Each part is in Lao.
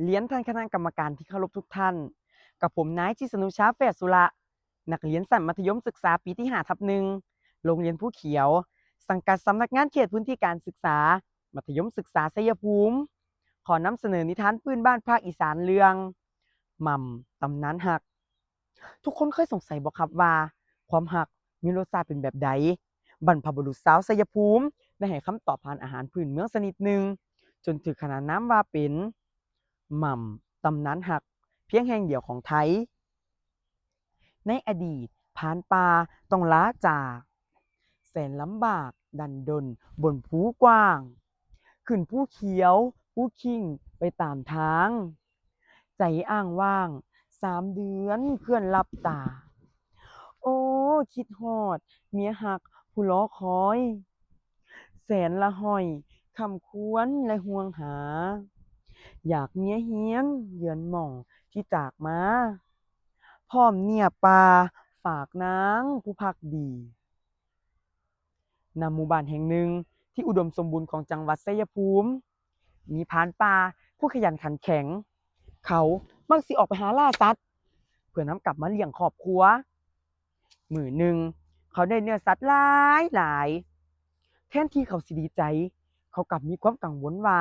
ຮຽນທ່ານຄະນະກຳມະການທີ່ເຄົາລົບທຸກທ່ານ, ກັບຜົມນາຍ ຈິດສະນຸຊາ ແຟດສຸລະ, ນັກຮຽນຊັ້ນມັດທະຍົມສຶກສາປີທີຫ້າທັບໜຶ່ງ ໂຮງຮຽນພູຂຽວ, ສັງກັດສຳນັກງານເຂດພື້ນທີ່ການສຶກສາ ມັດທະຍົມສຶກສາໄຊຍະພູມ. ຂໍນຳສະເໜີນິທານພື້ນບ້ານພາກອີສານເລື່ອງ ໝ່ຳຕຳນານຮັກ. ທຸກຄົນເຄີຍສົງໄສບໍ່ຄັບວ່າ ຄວາມຮັກມີລົດຊາດເປັນແບບໃດ? ບັນພະບຸລຸດຊາວໄຊຍະພູມໄດ້ໃຫ້ຄຳຕອບຜ່ານອາຫານພື້ນເມືອງຊະນິດໜຶ່ງ ຈົນຖືກຂນານນາມວ່າເປັນ ໝ່ຳຕຳນານຮັກພຽງແຫ່ງດຽວຂອງໄທ. ໃນອະດີດ, ພານປ່າຕ້ອງລາຈາກ ແສນລຳບາກດັນດົນບົນພູກວ້າງ, ຂຶ້ນພູຂຽວພູຄີງໄປຕາມທາງ, ໃຈອ້າງວ້າງສາມເດືອນເພື່ອນຫຼັບຕາ. ໂອ້ ຄິດຮອດເມຍຮັກຜູ້ລໍຄອຍ, ແສນລະຫ້ອຍຄຳຄວນແລະຫ່ວງຫາ, ຢາກເມຍຮຽນເຍືອນໝ່ອງທີ່ຈາກມາ, ພ້ອມເນຍປາຝາກນາງຜູ້ພັກດີ. ນຳໝູ່ບ້ານແຫ່ງໜຶ່ງທີ່ອຸດົມສົມບູນຂອງຈັງຫວັດໄຊຍະພູມ ມີພານປ່າຜູ້ຂະຫຍັນຂັນແຂງ. ເຂົາມັກຊິອອກໄປຫາລ່າສັດ ເພື່ອນຳກັບມາລ້ຽງຄອບຄົວ. ມື້ໜຶ່ງເຂົາໄດ້ເນື້ອສັດຫຼາຍໆ. ແທນທີ່ເຂົາຊິດີໃຈ, ເຂົາກັບມີຄວາມກັງວົນວ່າ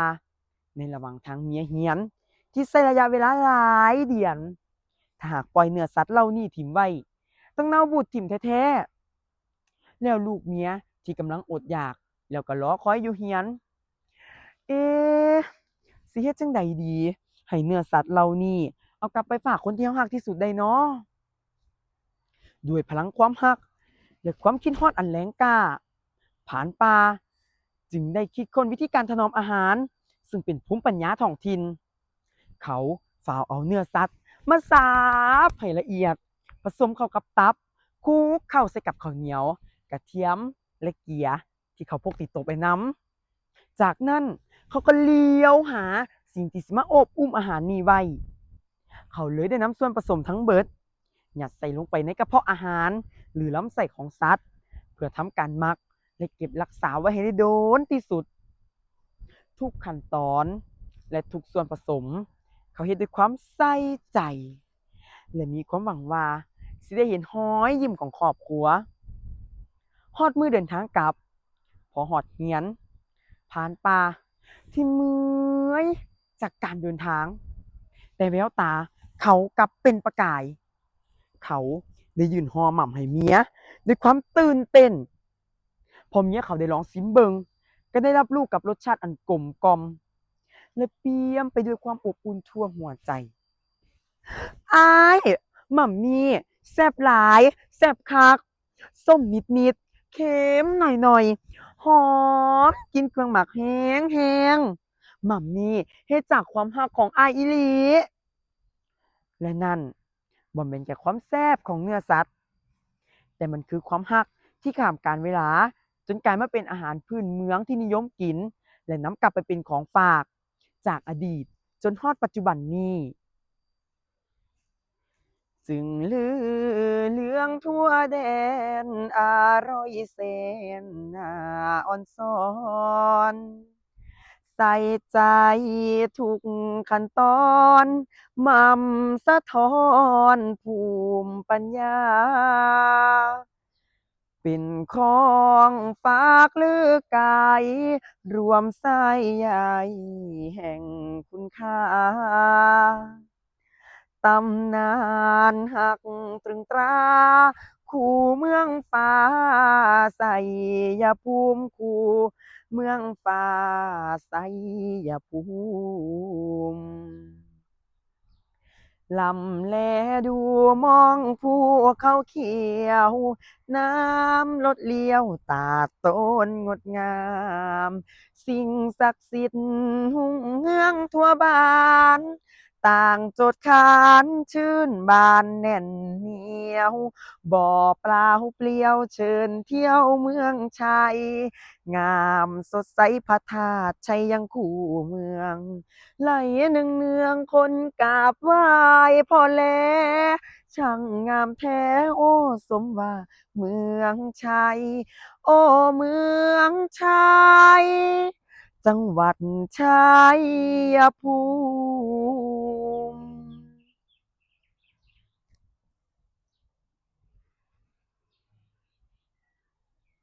ໃນລະຫວ່າງທາງເມຍຮຽນທີ່ໃຊ້ໄລຍະເວລາຫຼາຍເດືອນ, ຖ້າຫາກປ່ອຍເນື້ອສັດເຫຼົ່ານີ້ຖິ້ມໄວ້, ຕ້ອງເນົ່າບູດຖິ້ມແທ້ໆ. ແລ້ວລູກເມຍທີ່ກຳລັງອົດຢາກ ແລ້ວກໍລໍຄອຍຢູ່ຮຽນ, ເອ ຊິເຮັດຈັ່ງໃດດີ ໃຫ້ເນື້ອສັດເຫຼົ່ານີ້ເອົາກັບໄປຝາກຄົນທີ່ເຮົາຮັກທີ່ສຸດໄດ້ນໍ? ດ້ວຍພະລັງຄວາມຮັກ ແລະ ຄວາມຄິດຮອດອັນແຮງກ້າ, ພານປ່າຈຶ່ງໄດ້ຄິດຄົ້ນວິທີການຖະໜອມອາຫານ ຊຶ່ງເປັນພູມປັນຍາທ້ອງຖິ່ນ. ເຂົາຟ້າວເອົາເນື້ອສັດມາສາບໃຫ້ລະອຽດ, ປະສົມເຂົ້າກັບຕັບ, ຄຸກເຂົ້າໃສ່ກັບເຂົ້າໜຽວ, ກະທຽມ ແລະ ເກືອທີ່ເຂົາພົກຕິດໂຕໄປນຳ. ຈາກນັ້ນເຂົາກໍຫຼຽວຫາສິ່ງທີ່ຊິມາໂອບອຸ້ມອາຫານນີ້ໄວ້. ເຂົາເລີຍໄດ້ນຳສ່ວນປະສົມທັງເບິດ ຍັດໃສ່ລົງໄປໃນກະເພາະອາຫານ ຫຼື ລຳໄສ້ຂອງສັດ ເພື່ອທຳການໝັກ ແລະ ເກັບຮັກສາໄວ້ໃຫ້ໄດ້ດົນທີ່ສຸດ. ທຸກຂັ້ນຕອນ ແລະ ທຸກສ່ວນປະສົມ ເຂົາເຮັດດ້ວຍຄວາມໃສ່ໃຈ ແລະ ມີຄວາມຫວັງວ່າຊິໄດ້ເຫັນຮອຍຍິ້ມຂອງຄອບຄົວ. ຮອດມື້ເດີນທາງກັບ, ພໍຮອດເຮືອນ, ພານປ່າທີ່ເມື່ອຍຈາກການເດີນທາງ, ແຕ່ແວວຕາເຂົາກັບເປັນປະກາຍ. ເຂົາໄດ້ຍື່ນຫໍ່ໝ່ຳໃຫ້ເມຍດ້ວຍຄວາມຕື່ນເຕັ້ນ. ພໍເມຍເຂົາໄດ້ລອງຊິມເບິ່ງ, ກໍໄດ້ຮັບຮູ້ກັບລົດຊາດອັນກົມກ່ອມ ແລະ ປ່ຽມໄປດ້ວຍຄວາມອົບອຸ່ນທົ່ວຫົວໃຈ. ອ້າຍ, ໝ່ຳນີ້ແຊບຫຼາຍ, ແຊບຄັກ, ສົ້ມນິດໆ, ເຄັມໜ້ອຍໆ, ຫອມກິ່ນເຄື່ອງໝັກແຮງໆ. ໝ່ຳນີ້ເຮັດຈາກຄວາມຮັກຂອງອ້າຍອີ່ຫຼີ. ແລະ ນັ້ນບໍ່ແມ່ນແຕ່ຄວາມແຊບຂອງເນື້ອສັດ, ແຕ່ມັນຄືຄວາມຮັກທີ່ຂ້າມການເວລາ ຈົນກາຍມາເປັນອາຫານພື້ນເມືອງທີ່ນິຍົມກິນ ແລະ ນຳກັບໄປເປັນຂອງຝາກ ຈາກອະດີດຈົນຮອດປັດຈຸບັນນີ້. ຈຶ່ງລືເລື່ອງທົ່ວແດນ ອະຮ່ອຍແສນໜ້າອ່ອນຊອນ, ໃສ່ໃຈທຸກຂັ້ນຕອນ, ໝ່ຳສະທ້ອນພູມປັນຍາ. ເປັນຂອງຝາກລືກາຍ ລວມສາຍໃຍແຫ່ງຄຸນຄ່າ. ຕຳນານຮັກຕຕຶງຕາ ຄູ່ເມືອງຟ້າໄຊຍະພູມ, ຄູ່ເມືອງຟ້າໄຊຍະພູມ. ລຳແລດູມອງພູເຂົາຂຽວ, ນ້ຳລົດລ້ຽວຕາດໂຕນງົດງາມ, ສິ່ງສັກສິດຮຸ່ງເຮືອງທົ່ວບ້ານ, ຕ່າງໂຈດຂານຊື່ນບານແໜ້ນໜຽວ, ບໍ່ເປົ່າປ່ຽວເຊີນທ່ຽວເມືອງໄຊ, ງາມສົດໃສພະທາດໄຊຍັງຄູ່ເມືອງ. ໄຫຼເໜືອງໆຄົນກາບໄຫວ້ພໍ່ແລ, ຊ່າງງາມແທ້ ໂອ້ ສົມວ່າເມືອງໄຊ, ໂອ້ ເມືອງໄຊ, ຈັງຫວັດໄຊຍະພູ